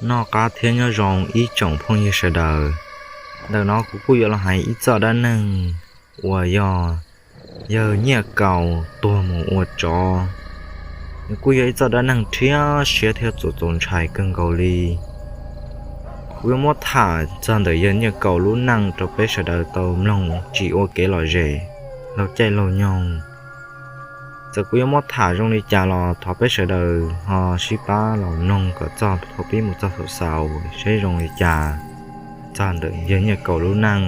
Noj qab thiab nyob zoo ib tsoom phooj ywg sawv daws. Ntawm no kuv kuj yuav los hais ib txoj dab neeg uas yog yawg Nyiaj Kaus tuag mus ua tsov. Nws kuj yog ib txoj dab neeg rhiab siab thiab txaus txaus ntshai kawg nkaus li. Kuv yuav muab tham txog ntawm yawg Nyiaj Kaus lub neej rau peb sawv daws tau mloog tsis ua kev lom zem laug caij laug nyoog. Txawm kuv yuav muab tham zoo li cas los thov peb sawv daws ho sib pab los mloog kom txog thaum pib mus txog thaum xaus seb zoo li cas txog ntawm yawg Nyiaj Kaus lub neej.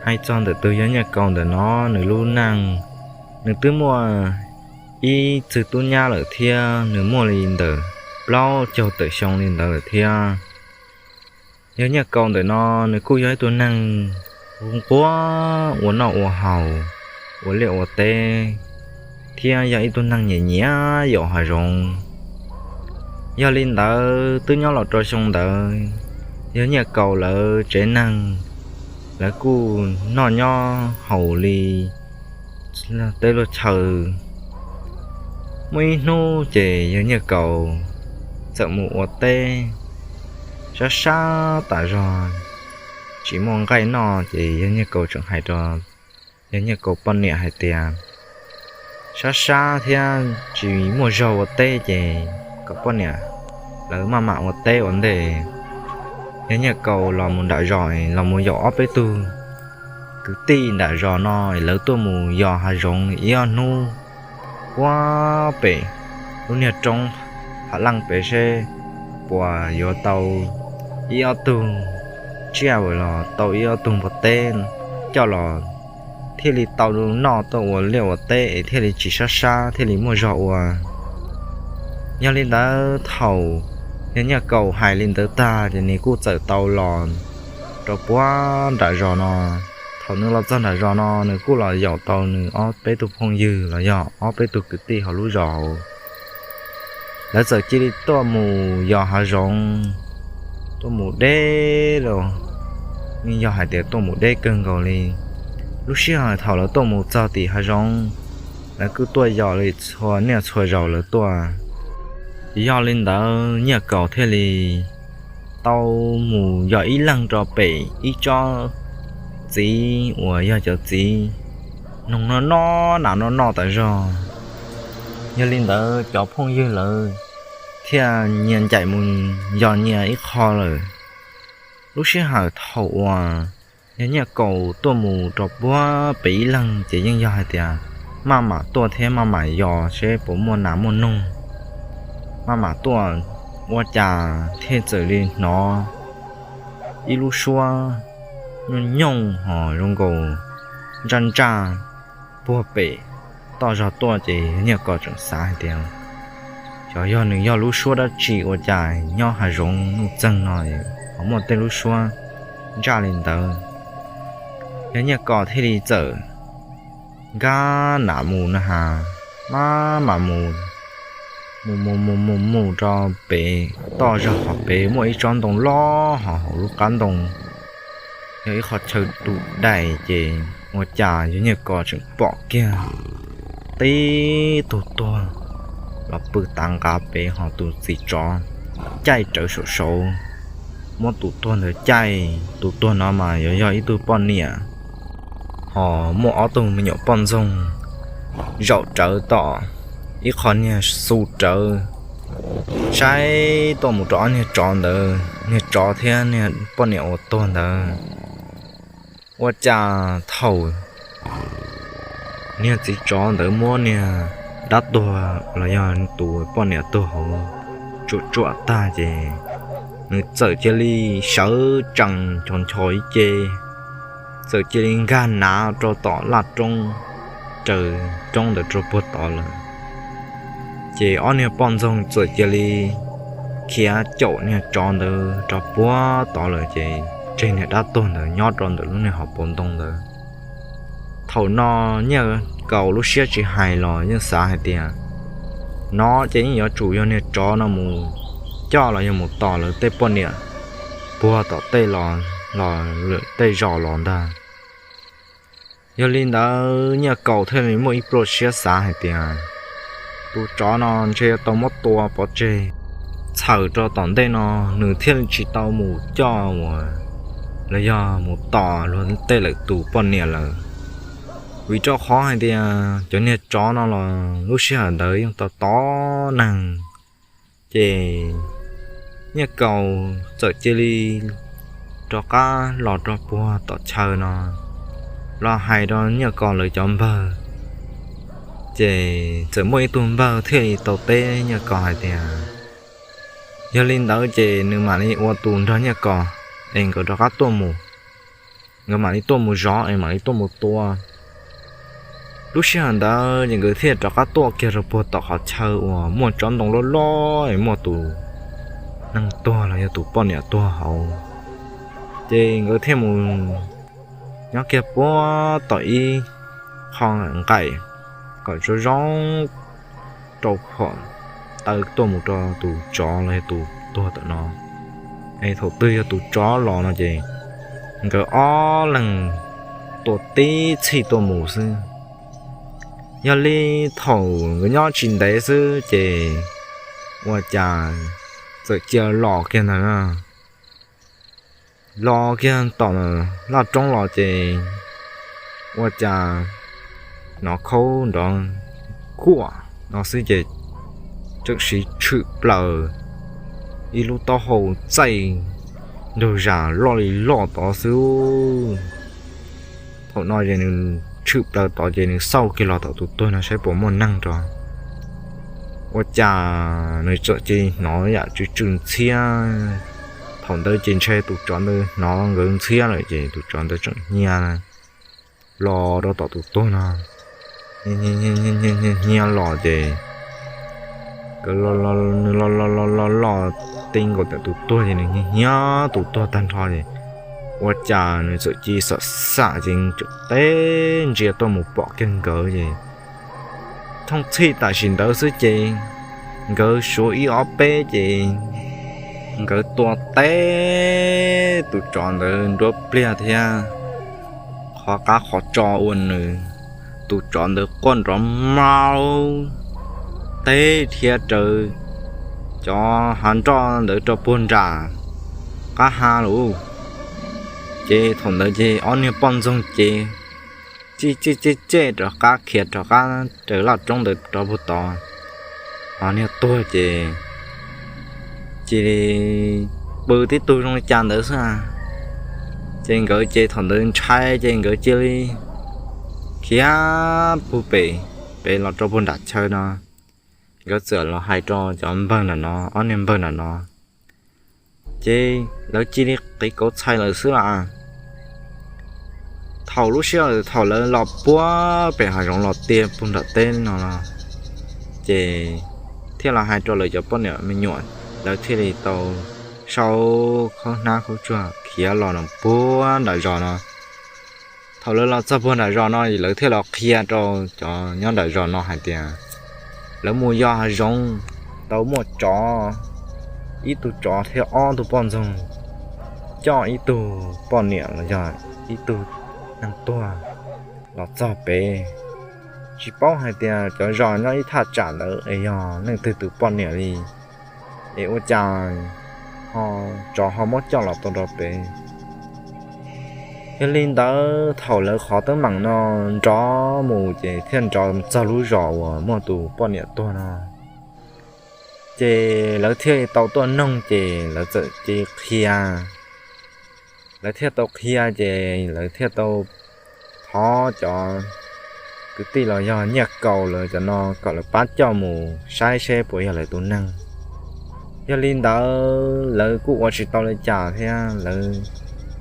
Hais txog ntawm tus yawg Nyiaj Kaus ntawm no, nws lub neej, nws twb muaj ib txwg tub nyab lawm thiab nws muaj li ntawm plaub caug tawm xyoo li ntawd lawm thiab. Yawg Nyiaj Kaus ntawm no nws kuj yog ib tug neeg nquag ua noj ua haus, ua liaj ua teb, thiab yog ib tug neeg nyiam nyiam yaum hav zoov. Yog li ntawd twb nyob los rau xyoo ntawd, yawg Nyiaj Kaus lawv tsev neeg lawv kuj noj nyob haus li tej luag chaw. Muaj ib hnub ces yawg Nyiaj Kaus txawm mus ua teb sab sab tas zog, tsis muaj nqaij noj ces yawg Nyiaj Kaus tseem hais rau yawg Nyiaj Kaus poj niam hais tias sab sab thiab tsis muaj zog ua teb ces kom poj niam lawv maj mam ua teb ua ntej. Yawg Nyiaj Kaus los mus nram zos los mus yaum ob peb tug kwv tij nram zos no, lawv tuaj mus yos hav zoov ib ob hnub puag pem lub niag roob Phav Leej pem seb puas yuav tau ib ob tug tsiaj los tau ib ob tug npua teb coj los thiaj li tau noj tuaj ua liaj ua teb es thiaj li tsis sab sab thiaj li muaj zog ua. Yog li ntawd thaum yawg Nyiaj Kaus hais li ntawd tag ces nws kuj txawm tau los rau puag nram zos no. Thaum nws los txog nram zos no nws kuj los yaum tau nws ob peb tug phooj ywg los yog ob peb tug kwv tij hauv lub zos. Lawv txawm cia li tuaj mus yos hav zoov, tuaj mus deb los, yeej yog hais tias tuaj mus deb kawg nkaus li. Lub sij hawm thaum lawv tuaj mus txog tim hav zoov, lawv kuj tuaj yos li txhua niaj txhua zaus lawv tuaj. Yog li ntawd Nyiaj Kaus thiaj li tau mus yos ib leeg rau pem ib tsob txiv uas yog cov txiv noog noj noj nas noj noj tas zog. Yog li ntawd cov phooj ywg lawv thiaj nyias ncaim mus yos nyias ib qho lawm. Lub sij hawm thaum uas yawg Nyiaj Kaus tuaj mus rau puag pem ib leeg ces yeej yog hais tias maj mam tuaj thiab maj mam yos seb puas muaj nas muaj noog. Maj mam tuaj ua cas thiaj txawm li hnov ib lub suab nyooj nyooj ho zoo nkaus ntsaj ntsaj puag pem toj zog tuaj ces yawg Nyiaj Kaus tseem xav hais tias xyov yog nws yog lub suab dab tsi ua cas nyob hav zoov nuj txeeg no ho muaj tej lub suab ntsaj li ntawd. Yawg Nyiaj Kaus thiaj li txawm nkag nas mus na has, maj mam mus, mus mus mus mus mus rau pem toj zog hauv pem muaj ib tsob ntoo loj ho hauv lub qab ntoo yog ib qho chaw tus daim ces ua cas yawg Nyiaj Kaus tseem pom kiag tib tug tuag los pw tav nqav pem ho tus txiv tsov caij rawv saum saud muab tus tuag ntawd caij. Tus tuag no mas yuav yog ib tug poj niam ho muaj ob tug me nyuam poj ntxoog zaum rawv tom ib qho niag xu rawv saib tuaj mus rau ob niag tsov ntawd, niag tsov thiab niag poj niam uas tuag ntawd. Ua cas thaum niag txiv tsov ntawd muab niag dab tuag los yog tus poj niam tuag hauv tsuam tsuam tag ces nws txawm cia li sawv tsees ncho ncho ib ce, txawm cia li nkag nav rau tom laj roob, raws roob ntawd rau puag tod lawm. Ces ob niag poj ntxoog txawm cia li khiav caum niag tsov ntawd rau puag tod lawm ces tseg niag dab tuag ntawd nyob rau ntawm lub niag hauv paus ntoo ntawd. Thaum no Nyiaj Kaus lub siab tsis hais los yeej xav hais tias no ces yeej yuav tsum yog niag tsov no mus coj los yog mus tom lawv tej poj niam puag tom tej los, los lawm tej zos los ntag. Yog li ntawd Nyiaj Kaus thiaj li muaj ib pluaj siab xav hais tias tus tsov no ntshe yuav tau muab tua pov tseg, txhawm rau tom ntej no, nws thiaj li tsis tau mus coj uas los yog mus tom luag tej lawm tus poj niam lawm. Vim rau qhov hais tias cov niag tsov no los lub sij hawm ntawd yeej tau tom neeg, ces Nyiaj Kaus txawm cia li rov qab los rau puag tom chaw no los hais rau Nyiaj Kaus lawv cov npawg. Ces txawm muaj ib tug npawg thiaj li tau teb Nyiaj Kaus hais tias, yog li ntawd ces nws mam li ua tus nrog Nyiaj Kaus es nkawd rov qab tuaj mus, nkawd mam li tuaj mus zov es mam li tuaj mus tua. Lub sij hawm ntawd ces nkawd thiaj rov qab tuaj kiag rau puag tom qhov chaw uas muaj tsob ntoo loj loj es muaj tus neeg tuag los yog tus poj niam tuag hauv. Ces nkawd thiaj mus nyob kiag puag tom ib qho nqaim kom zoo zoo rau phom taw tuaj mus rau tus tsov los yog tus tuag tom no. Es thaum twg yog tus tsov los no ces nkawd ob leeg tua tib txhij tuaj mus xwb. Yog li thaum nkawd nyob tsis ntev xwb ces ua cas txawm cia los kiag ntag na. Los kiag tom laj roob los ces ua cas hnov khaub nrov kuam no xwb ces tseem siv tshwm plaws ib lub taub hau txaij nraug zam loj li loj tod xwb. Thaum no ces nws tshwm plaws tod ces nws xauj kiag los tom tus tuag no saib puas muaj neeg rau. Ua cas nws txawm cia li hnov yam tsw tsw ntxhiab. Thaum ntawd ces ntshai tus tsov ntawd hnov nkawd ntxhiab lawm ces tus tsov ntawd tseem hnia los rau tom tus tuag no, hnia los ces nkawd los los los los los ti nkaus ntawm tus tuag ces nws hnia tus tuag tag nrho ces ua cas nws txawm cia li xam xam ces tseem teb ntsia tuaj mus pom kiag nkawd ces thooj txhij tam sim ntawd xwb ces nkawd suav ib ob peb ces nkawd tua teb tus tsov ntawd nruab pliag thiab qhov qab qhov tso ua nws, tus tsov ntawd quaj nrov maub teb thiab raws cov hav nroj ntawd rau puag nram qab ha lawm. Ces thaum ntawd ces ob niag poj ntxoog ces tsij tsij tsij tsij rov qab khiav rov qab raws laj roob ntawd rov puag tod. Ho niag tuag ces cia li pw tib tug zoo li cas ntawd xwb. Ces nkawd ces thaum ntawd ntshai ces nkawd cia li khiav puag pem, pem los rau puag nram chaw no. Nkawd txawm los hais rau cov npawg nram no, ob niag npawg nram no, ces lawv cia li qiv kauv txhais lawm xwb las. Thaum lub sij hawm thaum lawv los puag pem hav zoov los tiag puag nram teb no los, ces thiaj los hais rau lawv cov poj niam me nyuam, lawv thiaj li tau sau khaub hnab khaub tsuag khiav los no puag nram zos no. Thaum lawv los txog puag nram zos no es lawv thiaj los qhia rau cov nyob nram zos no hais tias lawv mus yos hav zoov tau muaj tsov, ib tug tsov thiab ob tug poj ntxoog coj ib tug poj niam los yog ib tug neeg tuag los txog pem. Tsis paub hais tias cov zos nyob ib thaj tsam ntawd es yog leej twg tus poj niam li, es ua cas ho tsov ho muab coj los tau rau pem. Yog li ntawd thaum lawv qhov teeb meem no nrov mus ces thiaj nrov txog lub zos uas muaj tus poj niam tuag no, ces lawv thiaj li tau tuaj noog ces lawv txawm cia li qhia. Lawv thiaj tau qhia ces lawv thiaj tau thov cov kwv tij los yog Nyiaj Kaus lawv cov no kom lawv pab coj mus saib seb puas yog lawv tus neeg. Yog li ntawd lawv kuj ua tsis tau li cas thiab lawv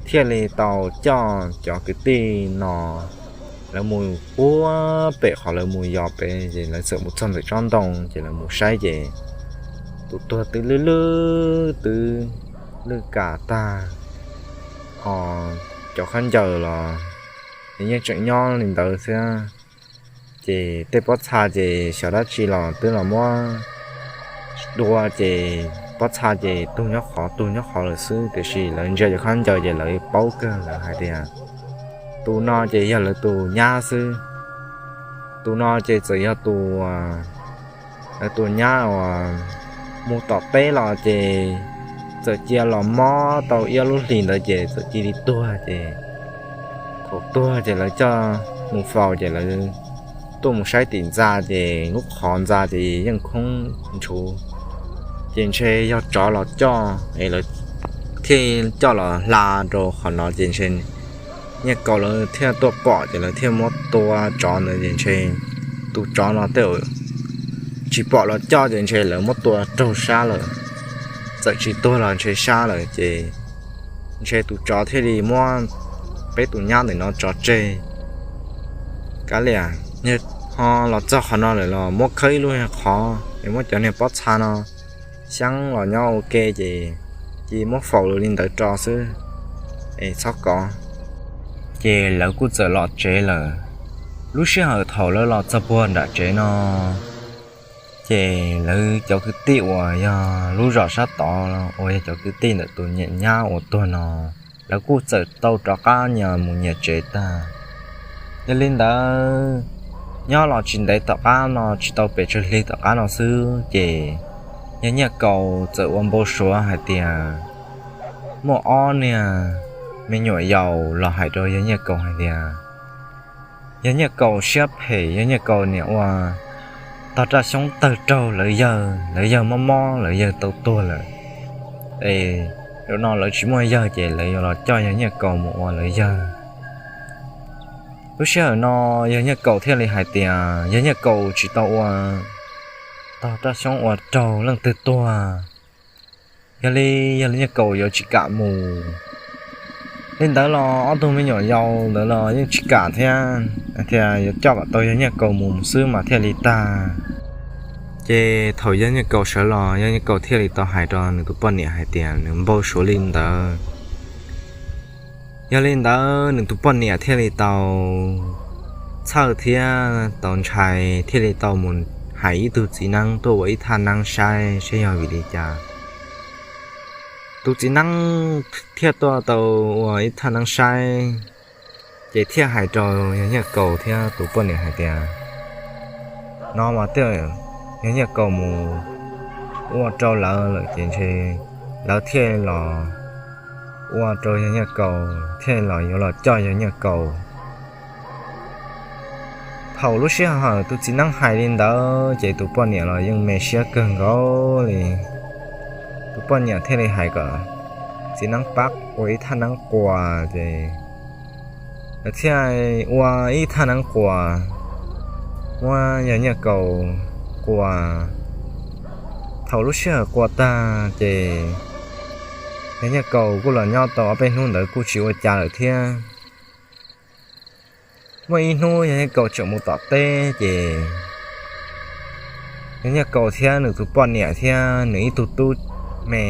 thiaj li tau coj cov kwv tij no, lawv mus puag pem qhov lawv mus yos pem ces lawv txawm mus txog ntawm tsob ntoo ces lawv mus saib ces tus tuag twb lwj lwj twb lwj kam tag, ho cov khaub ncaws los nws yeej tseem nyob li ntawd thiab. Ces tej pob txha ces xyov dab tsi los twb los muab dua ces pob txha ces tug nyob qhov tug nyob qhov lawm xwb, tiam sis lawv ntsia cov khaub ncaws ces lawv paub kawg, lawv hais tias tus no ces yog lawv tus nyab xwb. Tus no ces txawm yog tus, lawv tus nyab uas mus tom teb los ces txawm cia los mob tau ib lub hlis ntawd ces txawm cia li tuag ces thaum tuag ces lawv coj mus faus ces lawv tuaj mus saib tim ntxa ces lub qhov ntxa ces yeej khoob ntshuv, ces ntshe yog tsov los coj es lawv thiaj coj los hla rau qhov no ces ntshe Nyiaj Kaus lawv thiaj tuaj pom ces lawv thiaj muab tua tsov ntawd ces ntshe tus tsov no tej tsis pom los coj ces ntshe lawv muab tua raug sab lawm, txawm tsis tuag los ntshe sab lawm ces ntshe tus tsov thiaj li muab peb tus nyab ntawm no tso tseg. Kav liam, ho los txog qhov no lawm los muab khawb ib lub qhov es muab cov niag pob txha no xyaab los nyob ua ke ces cia muab faus li ntawd rau xwb es txhob kov. Ces lawv kuj txawm los tsev lawm. Lub sij hawm thaum lawv los txog puag nram tsev no ces lawv cov kwv tij uas yog lub zos sab tod uas yog cov kwv tij ntawm tus niam nyab uas tuag no, lawv kuj txawm tau rov qab nyias mus nyias tsev tag. Yog li ntawd, nyob los tsis ntev tom qab no, tsis tau pes tsawg hli tom qab no xwb ces yawg Nyiaj Kaus txawm ua npau suav hais tias muaj ob niag me nyuam yaus los hais rau yawg Nyiaj Kaus hais tias yawg Nyiaj Kaus siab phem, yawg Nyiaj Kaus niam ua tog raj xyoob tawg raug lawv yawg, lawv yawg mob mob, lawv yawg tau tuag lawm es zaum no lawv tsis muaj yawg ces lawv yuav los coj yawg Nyiaj Kaus mus ua lawv yawg. Lub sij hawm no yawg Nyiaj Kaus thiaj li hais tias yawg Nyiaj Kaus tsis tau ua tog raj xyoob ua raug leej twg tuag. Yog li yawg Nyiaj Kaus yuav tsis kam mus. Li ntawd los ob tug me nyuam yaus ntawd los yeej tsis kam thiab, hais tias yuav coj kom tau yawg Nyiaj Kaus mus xwb mas thiaj li tag. Ces thaum yawg Nyiaj Kaus sawv los, yawg Nyiaj Kaus thiaj li tau hais rau nws tus poj niam hais tias nws npau suav li ntawd. Yog li ntawd nws tus poj niam thiaj li tau txhawj thiab tau ntshai, thiaj li tau mus hais ib tug txiv neeb tuaj ua ib thaj neeb saib seb yog vim li cas. Tus txiv neeb thiaj tuaj tau ua ib thaj neeb saib, ces thiaj hais rau yawg Nyiaj Kaus thiab tus poj niam hais tias no mas twb yawg Nyiaj Kaus mus ua rau lawv lawm ces ntshe lawv thiaj los ua rau yawg Nyiaj Kaus, thiaj los yuav los coj yawg Nyiaj Kaus. Thaum lub sij hawm tus txiv neeb hais li ntawd ces tus poj niam los yeej me siab kawg nkaus li. Tus poj niam thiaj li hais kom txiv neeb pab ua ib thaj neeb quas ces lawv thiaj ua ib thaj neeb quas muab yawg Nyiaj Kaus quas. Thaum lub sij hawm quas tag ces yawg Nyiaj Kaus kuj los nyob tau ob peb hnub ntawd kuj tsis ua cas lawm thiab. Muaj ib hnub yawg Nyiaj Kaus tseem mus tom teb ces yawg Nyiaj Kaus thiab nws tus poj niam thiab nws ib tug tub me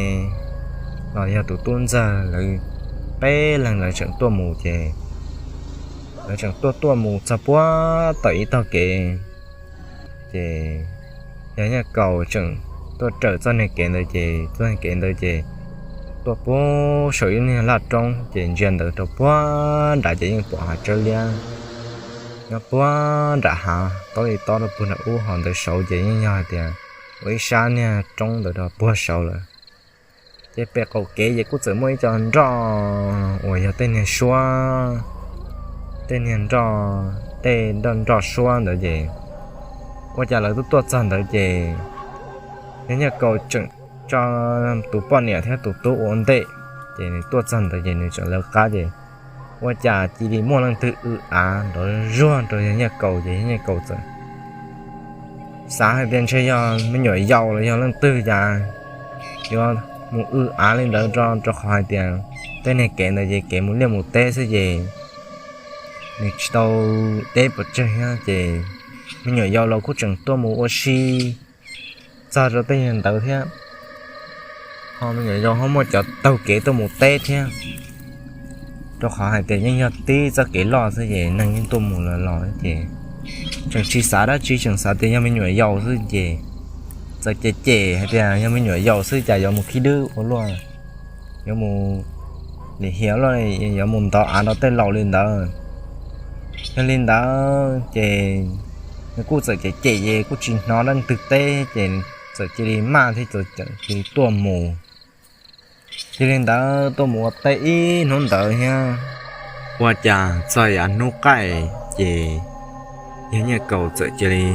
los yog tus tub ntxawg, lawv peb leeg lawv tseem tuaj mus ces lawv tseem tuaj tuaj mus txog puag tom ib tog kev. Ces yawg Nyiaj Kaus tseem tuaj raws txoj niag kev ntawd ces txoj niag kev ntawd ces tuaj puag saum ib niag laj roob ces ntsia ntawd rau puag nrad ces yeej pom hav tsawb liab nyob puag nram hav tob li tob rau puag nram ub, ho ntawd saud ces yeej yog hais tias ua ib sab niag roob ntawd rau puag saud lawm. Ces pem qaum kev ces kuj txawm muaj ib co nroj uas yog tej niag suab, tej niag nroj, tej nroj suab ntawd ces ua cas lawv twb tuaj txog ntawd ces yawg Nyiaj Kaus tseem tso tus poj niam thiab tus tub ua ntej, ces nws tuaj txog ntawd ces nws tseem lawv qab ces ua cas cia li muaj leej twg w av nrov zuag rau yawg Nyiaj Kaus ces yawg Nyiaj Kaus txawm xav hais tias ntshe yog me nyuam yaus los yog leej twg cas yuav mus w av li ntawd, rau qhov hais tias tej niag kev ntawd ces kev mus liaj mus teb xwb ces nws tsis tau deb pes tsawg thiab ces me nyuam yaus los kuj tseem tuaj mus ua si txog rau tej niag ntawd thiab. Ho me nyuam yaus ho muaj cov taug kev tuaj mus teb thiab, rau qhov hais tias yeej yog tib txoj kev loj xwb ces neeg yeej tuaj mus los los ces tseem tsis xav dab tsi, tseem xav tias yog me nyuam yaus xwb ces txawm cem cem hais tias yog me nyuam yaus xwb cas yuav mus khib dwb ua luaj, yuav mus lim hiam luaj, yuav mus ntov av rau tej laus li ntawd. Yog li ntawd ces nws kuj txawm cem cem ces kuj tsis hnov leej twg teb ces txawm cia li maj thiab txawm cia li tuaj mus. Yog li ntawd tuaj mus ua teb ib hnub ntawd thiab, ua cas txog yav hnub qaij ces yawg Nyiaj Kaus txawm cia li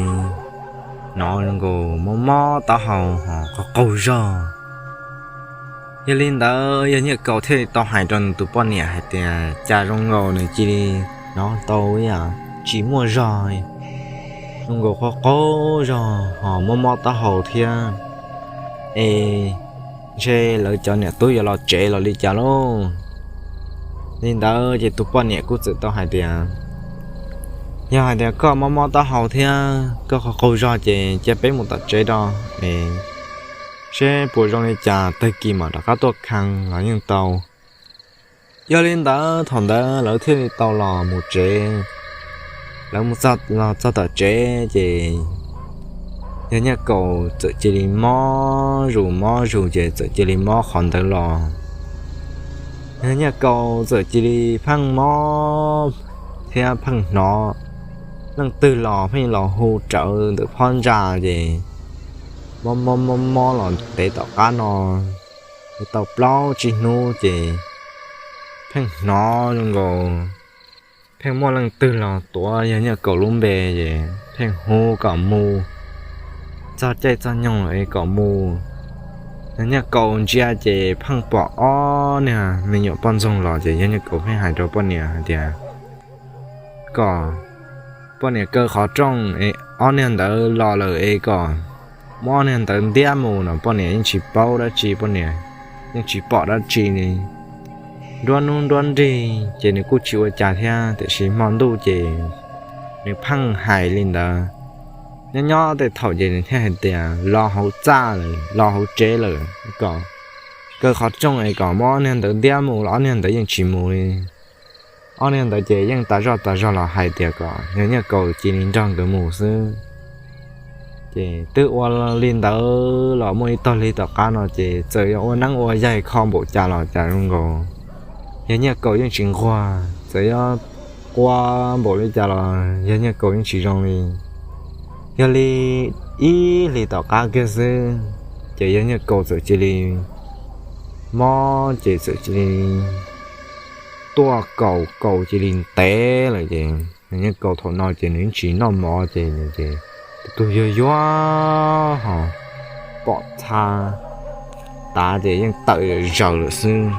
hnov zoo nkaus mob mob taub hau ho qaug qaug zog. Yog li ntawd yawg Nyiaj Kaus thiaj li tau hais rau nws tus poj niam hais tias cas zoo nkaus nws cia li hnov tau ib yam tsis muaj zog, zoo nkaus qaug qaug zog ho mob mob taub hau thiab, es ntshe lawv cov niam tub yuav los tsev los li cas lauj. Li ntawd ces tus poj niam kuj txawm tau hais tias, yog hais tias koj mob mob taub hau thiab koj qaug qaug zog ces cia peb mus tom tsev rau, es seb puas zoo li cas tag kis mam rov qab tuaj kheev los yeej tau. Yog li ntawd thaum ntawd lawv thiaj li tau los mus tsev. Lawv mus txog, los txog tom tsev ces yawg Nyiaj Kaus txawm cia li mob zus mob zus ces txawm cia li mob qhov ntawd los. Yawg Nyiaj Kaus txawm cia li pheej mob thiab pheej hnov leej twg los pheej los hu rawv ntawm phab ntsa ces mob mob mob mob los ntev tom qab no tau plaub tsib hnub ces pheej hnov zoo nkaus pheej muaj leej twg los tuav yawg Nyiaj Kaus lub npe ces pheej hu kom mus, txog caij txog nyoog los es kom mus. Yawg Nyiaj Kaus ntsia ces pheej pom ob niag me nyuam poj ntxoog los ces yawg Nyiaj Kaus pheej hais rau poj niam hais tias, kom poj niam kaw qhov rooj es ob niag ntawd los lawm es kom muab ob niag ntawd ntiab mus no. Poj niam yeej tsis paub dab tsi, poj niam yeej tsis pom dab tsi li. Nruab hnub nruab nrig ces nws kuj tsis ua cas thiab, tiam sis hmo ntuj ces nws pheej hais li ntawd. Nyob nyob tej thaum ces nws thiaj hais tias los hauv txaj lawm, los hauv tsev lawm, kom kaw qhov rooj es kom muab ob niag ntawd ntiab mus los ob niag ntawd yeej tsis mus li. Ob niag ntawd ces yeej tas zoj tas zog los hais tias kom yawg Nyiaj Kaus cia li nrog nkawd mus xwb. Ces twb ua li ntawd los muaj ib tog hli tom qab no ces txawm yog ua neeb ua yaig kho npaum cas los cas zoo nkaus yawg Nyiaj Kaus yeej tsis nquag, txawm yog ua npaum li cas los yawg Nyiaj Kaus yeej tsis zoo li. Yog li ib hlis tom qab kiag xwb ces yawg Nyiaj Kaus txawm cia li mob ces txawm cia li tuaj kaus, kaus cia li ntev lawm ces yawg Nyiaj Kaus thaum no ces nws yeej tsis noj mov ces nws ces tus tug yuag yuag ho pom txha tav ces yeej tawm zaws lawm xwb.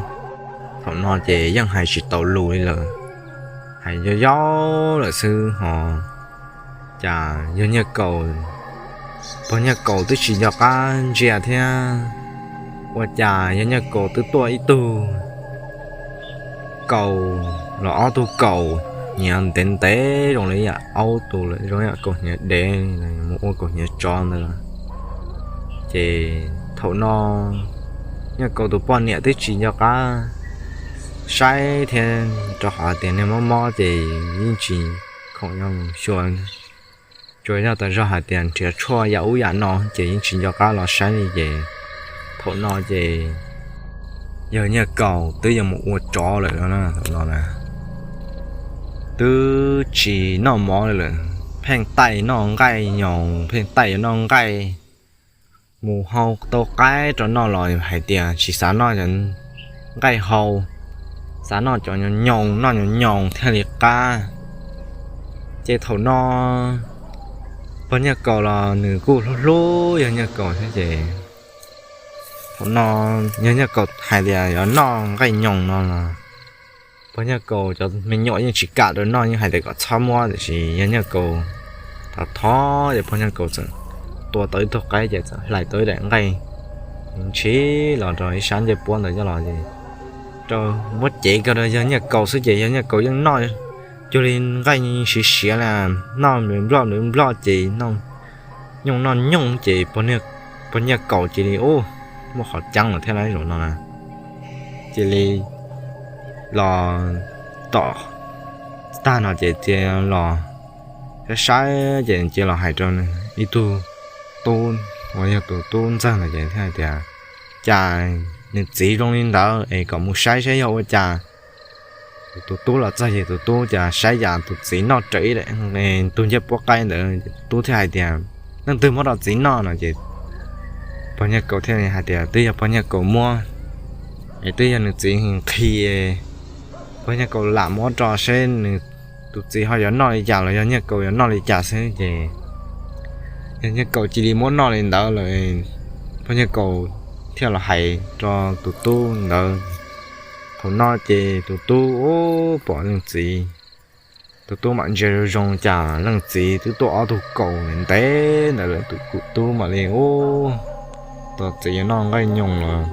Thaum no ces yeej hais tsis tau lus li lawm, hais yau yau lawm xwb ho. Cas yawg Nyiaj Kaus, pog Nyiaj Kaus twb tsis nco qab ntsia thiab, ua cas yawg Nyiaj Kaus twb tuaj ib tug kaus los ob tug kaus hniav ntev ntev zoo li yam aub tus lawm, zoo yam kaus hniav dev, mus ua kaus hniav tsov ntawd. Ces thaum no Nyiaj Kaus tus poj niam twb tsis nco qab saib thiab, rau qhov tias niag mob mob ces yeej tsis khoom yog mus xyuas, tsuas yog tas zog hais tias nrhiav tshuaj yam ub yam no ces yeej tsis nco qab los saib li. Ces thaum no ces yawg Nyiaj Kaus twb yuav mus ua tsov lawm no, thaum no na twb tsis noj mov li lawm, pheej taij noj nqaij nyoos, pheej taij yuav noj nqaij, mus hau tau qaib rau noj los hais tias tsis xav noj nqaij hau, xav noj cov nyoos nyoos, noj nyoos nyoos thiaj li qab. Ces thaum no pog Nyiaj Kaus los nws kuj hlub hlub yawg Nyiaj Kaus thiab ces thaum no yawg Nyiaj Kaus hais tias yuav noj nqaij nyoos no los pog Nyiaj Kaus cov me nyuam yeej tsis kam rau noj, yeej hais tias kom txhob muab, tiam sis yawg Nyiaj Kaus thov thov ces pog Nyiaj Kaus txawm tua tau ib tug qaib ces txawm hlais tau ib daim nqaij ntshiv los rau ib sab ncej puab ntawd coj los ces rau muab cev kiag rau yawg Nyiaj Kaus xwb ces yawg Nyiaj Kaus yeej noj cuag li nqaij siav siav li, noj nploj nploj ces noj nyooj noj nyooj ces pog Nyiaj Kaus cia li ub, muaj qhov ceeb lawm thiab lauj, zaum no na. Cia li los tom tag no ces cia los saib saib ces cia los hais rau ib tug tub uas yog tus tub ntxawg ntawd ces thiaj hais tias, cas nws txiv zoo li ntawd es kom mus saib saib yog ua cas. Tus tub los txog ces tus tub cas saib cas tus txiv noj raws ib daim ntug ncej puab qaib ntawd, tus tub thiaj hais tias, leej twg muab rau txiv noj no ces Pog Nyiaj Kaus thiaj li hais tias twb yog pog Nyiaj Kaus muab, es twb yog nws txiv nqhis, pog Nyiaj Kaus lam muab rau seb nws tus txiv ho yuav noj li cas los yog Nyiaj Kaus yuav noj li cas xwb ces yog Nyiaj Kaus cia li muab noj li ntawd lawm, pog Nyiaj Kaus thiaj los hais rau tus tub ntawd. Thaum no ces tus tub ub pom leej txiv, tus tub mam ntsia zoo zoo cas leej txiv twb tuaj ob tug kaus ntev ntawd lawm, tus tub mam li ub, tus txiv yuav noj nqaij nyoos los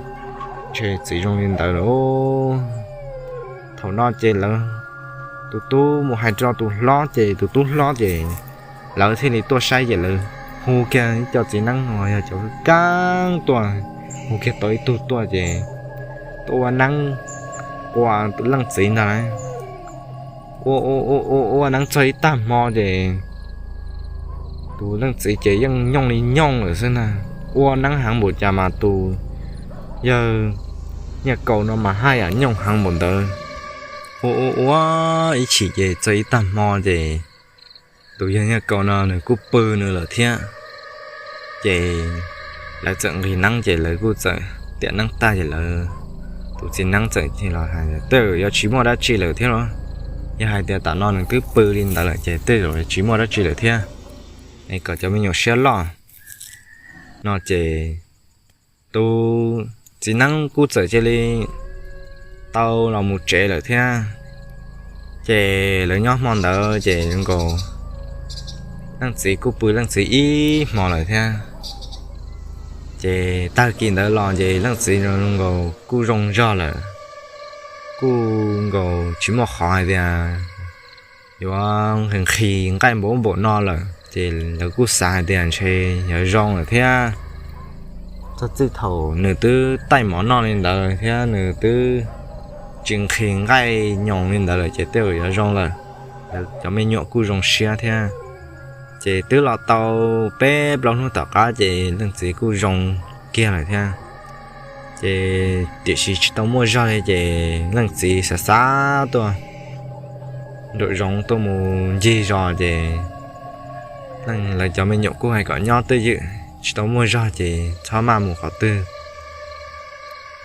ntshe txiv zoo li ntawd lawm. Thaum no ces lawv, tus tub mus hais rau tus hlob ces tus tub hlob ces lawv thiaj li tuaj saib ces lawv hu kiag ib co txiv neeb uas yog cov keeb tuaj, hu kiag tau ib tug tuaj ces tuaj ua neeb ua leej txiv ntag lauj. Ua ua ua ua neeb txog ib tag hmo ces tus leej txiv ces yeej nyooj li nyooj lawm xwb na. Ua neeb heev npaum cas mas tus yawg Nyiaj Kaus no mas haj yam nyooj heev npaum ntawd. Ua ua ua ib chim ces txog ib tag hmo ces tus yawg Nyiaj Kaus no nws kuj pw nws lawm thiab. Ces lawv txawm nqhis neeb ces lawv kuj txawm tiam neeb tag ces lawv, tus txiv neeb txawm los hais tias tej zaum yuav tsis muaj dab tsi lawm thiab los, yog hais tias tam no nws twb pw li ntawd lawm ces tej zaum tsis muaj dab tsi lawm thiab, es kom cov me nyuam siab loj no ces tus txiv neeb kuj txawm cia li tau los mus tsev lawm thiab. Ces lawv nyob hmo ntawd ces nkaus leej txiv kuj pw leej txiv ib hmo lawm thiab. Ces tag kis ntawd los ces leej txiv nkaus kuj zoo zog lawm, kuj nkaus tsis muaj qhov hais tias yuav nqhis nqhis nqaij npaum npaum no lawm ces lawv kuj xav hais tias ntshe yuav zoo lawm thiab. Txog txij thaum nws twb taij mov noj li ntawd thiab nws twb tsis nqhis nqaij nyoos li ntawd lawm ces tej zaum yuav zoo lawm. Lawv cov me nyuam kuj zoo siab thiab. Ces twb los tau peb plaub hnub tom qab ces leej txiv kuj zoo kiag lawm thiab. Ces tiam sis tsis tau muaj zog li ces leej txiv xav xav tuaj nraum zoov tuaj mus ncig zos ces lawv cov me nyuam kuj hais kom nyob twj ywm tsis tau muaj zog ces txhob maj mus qhov twg.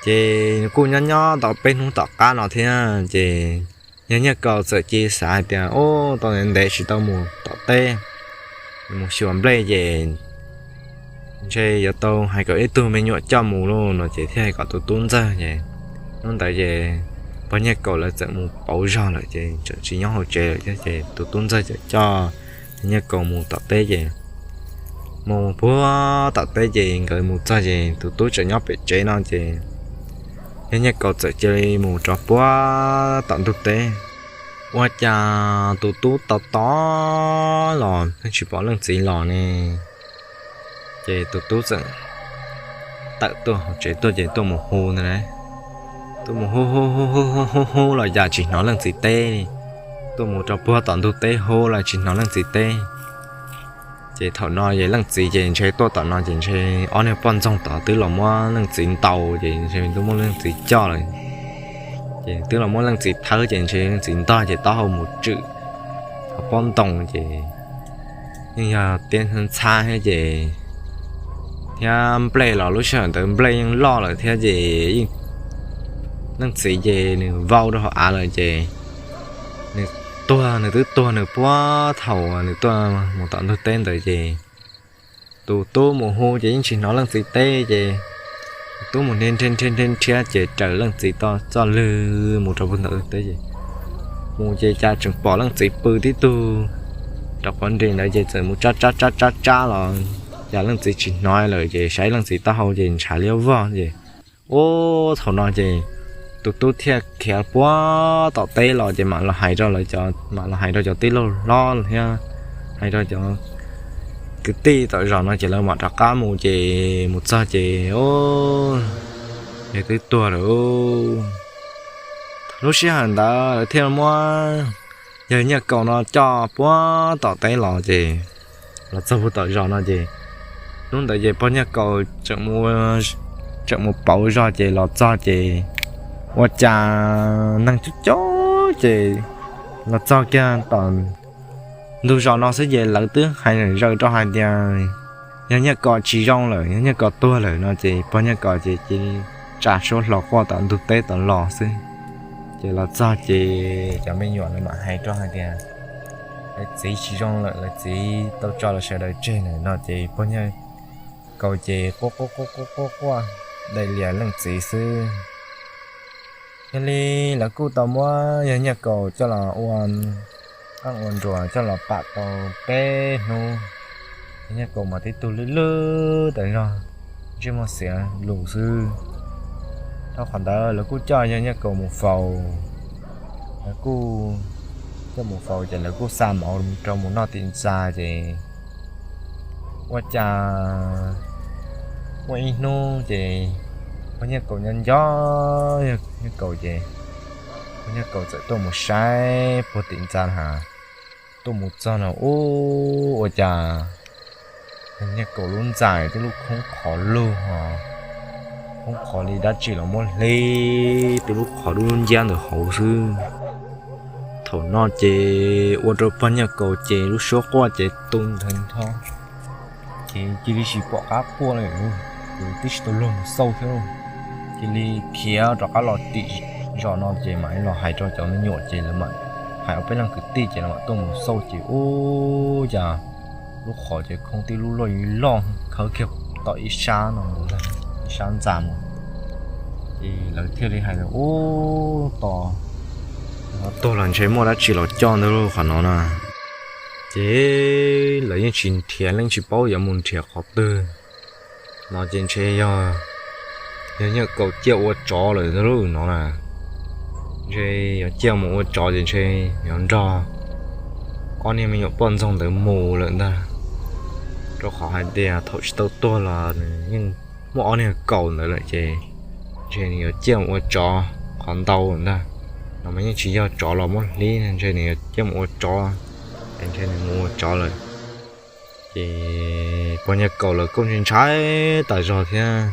Ces kuj nyob nyob tau peb hnub tom qab no thiab ces yawg Nyiaj Kaus txawm cia li xav hais tias ub tau ntev ntev tsis tau mus tom teb, mus xyuas nplej ces ntshe yuav tau hais kom ib tug me nyuam coj mus lauj no ces thiaj hais kom tus tub ntxawg ces hnub ntawd ces pog Nyiaj Kaus lawv txawm mus pauv zog lawm ces txawm tsis nyob hauv tsev lawm thiab ces tus tub ntxawg txawm coj yawg Nyiaj Kaus mus tom teb ces mus puag tom teb ces nkawd mus txog ces tus tub tseem nyob pem tsev no ces yawg Nyiaj Kaus txawm cia li mus rau puag tom ntug teb. Ua cas tus tub tos tos los yeej tsis pom leej txiv los ne. Ces tus tub txawm tawm tuaj hauv tsev tuaj ces tuaj mus hu ntag lauj. Tuaj mus hu hu hu hu hu hu hu los cas tsis hnov leej txiv teb li. Tuaj mus rau puag tom ntug teb hu los tsis hnov leej txiv teb. Ces thaum no ces leej txiv ces ntshe tuaj tom no ces ntshe ob niag poj ntxoog tod twb los muab leej txiv ntaus ces ntshe twb muab leej txiv coj lawm. Ces twb los muab leej txiv thawb ces ntshe leej txiv ntog ces taub hau mus tswm hauv pob ntoo ces yeej yog tiab ntxhab thiab ces thiab nplej los lub sij hawm ntawd nplej yeej loj lawm thiab ces leej txiv ces nws vau rau hauv av lawm ces nws tuag, nws twb tuag nws puag thaum nws tuaj mus tom ntug teb ntawd ces tus tub mus hu ces yeej tsis hnov leej txiv teb ces tus tub mus nrhiav nrhiav nrhiav nrhiav ces raws leej txiv txoj lwg mus rau puag tom ntug teb ces mus ces cas tseem pom leej txiv pw tib tug rau qhov nres ntawd ces txawm mus tsab tsab tsab tsab tsab los cas leej txiv tsis hnov lawm ces saib leej txiv taub hau ces ntshav liab vog ces ub thaum no ces tus tub thiaj khiav puag tom teb los ces mam los hais rau lawv cov, mam los hais rau cov tij laug hlob thiab hais rau cov kwv tij tom zos no ces lawv mam rov qab mus ces mus txog ces ub, yawg twb tuag lawm. Lub sij hawm ntawd lawv thiaj muab yawg Nyiaj Kaus no coj puag tom teb los ces los txog puag tom zos no ces hnub ntawd ces pog Nyiaj Kaus tseem mus pauv zog ces los txog ces ua cas neeg coob coob ces los txog kiag tom ntug zos no xwb ces lawv twb hais zaws rau hais tias Yawg Nyiaj Kaus tsis zoo lawm, Yawg Nyiaj Kaus tuag lawm no ces pog Nyiaj Kaus ces cia li tsa suab hlo quaj tom ntug teb tom los xwb. Ces los txog ces cov me nyuam lawv mam hais rau hais tias lawv txiv tsis zoo lawm, lawv txiv tau tso lawv sawv daws tseg lawm no ces pog Nyiaj Kaus ces quaj quaj quaj quaj quaj daim lias leej txiv xwb. Yog li lawv kuj tau muab Yawg Nyiaj Kaus coj los ua qeej ua nruas coj los pam tau peb hnub, Yawg Nyiaj Kaus mas tib tug lwj lwj tas zog, ntsej muag xiav lus xwb. Dhau qhov ntawd lawv kuj coj Yawg Nyiaj Kaus mus faus, lawv kuj coj mus faus ces lawv kuj xa mov rau mus noj tim ntxa ces ua cas muaj ib hnub ces pog Nyiaj Kaus nyob nco Yawg Nyiaj Kaus ces pog Nyiaj Kaus txawm tuaj mus saib puag tim ntxa na, tuaj mus txog no ub ua cas Yawg Nyiaj Kaus lub ntxais twb lub khoob qhov lug ho, khoob qhov li dab tsi los muab hlib twb lub qhov dub nciab ntawm hauv xwb. Thaum no ces ua rau pog Nyiaj Kaus ces lub suab quaj ces tu nrho nrho, ces cia li tsis pom qab quaj li, ces tib si tau luag mus xauj thiab, cia li khiav rov qab los tim zos no ces mam los hais rau cov me nyuam ces lawv mam hais ua peb leej kwv tij ces lawv mam tuaj mus xauj ces ub cas lub qhov ces khoob tib lub loj loj khawb kiag tom ib sab no mus ntag, ib sab ntxa mus. Ces lawv thiaj li hais tias ub tos, tuag los ntshe muaj dab tsi los coj ntawm qhov no na. Ces lawv yeej tsis nrhiav, yeej tsis paub yuav mus nrhiav qhov twg no ces ntshe yog, yog Nyiaj Kaus ciaj ua tsov lawm ntag no na. Ntshe yuav ciaj mus ua tsov ces ntshe yuav nrog ob niag me nyuam poj ntxoog ntawd mus lawm ntag, rau qhov hais tias thaum tsis tau tuag los nws yeej muaj ob niag Kaus ntawd lawm ces ntshe nws yuav ciaj mus ua tsov qhov ntau ntag. No mas yeej tsis yog tsov los muab hlib, ntshe nws yuav ciaj mus ua tsov, es ntshe nws mus ua tsov lawm. Ces pog Nyiaj Kaus lawv kuj ntshai ntshai tas zog thiab.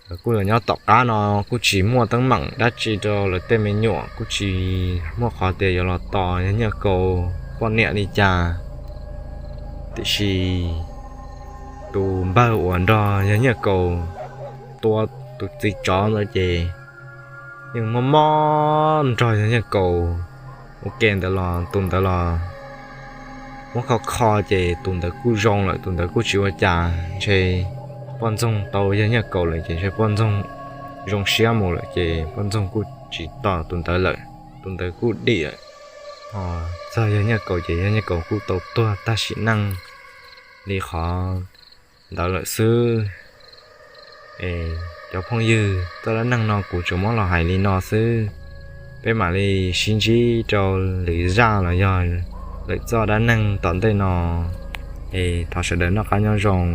Lawv kuj los nyob tom qab no kuj tsis muaj teeb meem dab tsi rau lawv tej me nyuam, kuj tsis muaj qhov tias yuav los tos Yawg Nyiaj Kaus poj niam li cas. Tiam sis tus npawg uas nrog Yawg Nyiaj Kaus tua tus txiv tsov ntawd ces yeej mob mob nrog Yawg Nyiaj Kaus ua ke ntawd los tus ntawd los muab kho kho ces tus ntawd kuj zoo lawm, tus ntawd kuj tsis ua cas, ntshe poj ntxoog tau Yawg Nyiaj Kaus lawm ces ntshe poj ntxoog zoo siab mus lawm ces poj ntxoog kuj tsis tos tus ntawd lawm, tus ntawd kuj dim lawm. Ho txog Yawg Nyiaj Kaus ces Yawg Nyiaj Kaus kuj tau tuag tag sim neej li qhov ntawd lawm xwb. Es cov phooj ywg, txoj dab neeg no kuv tsuas muab los hais li no xwb. Peb mam li sib ntsib rau lwm zaj los yog lwm txoj dab neeg tom ntej no. Es thov sawv daws noj qab nyob zoo.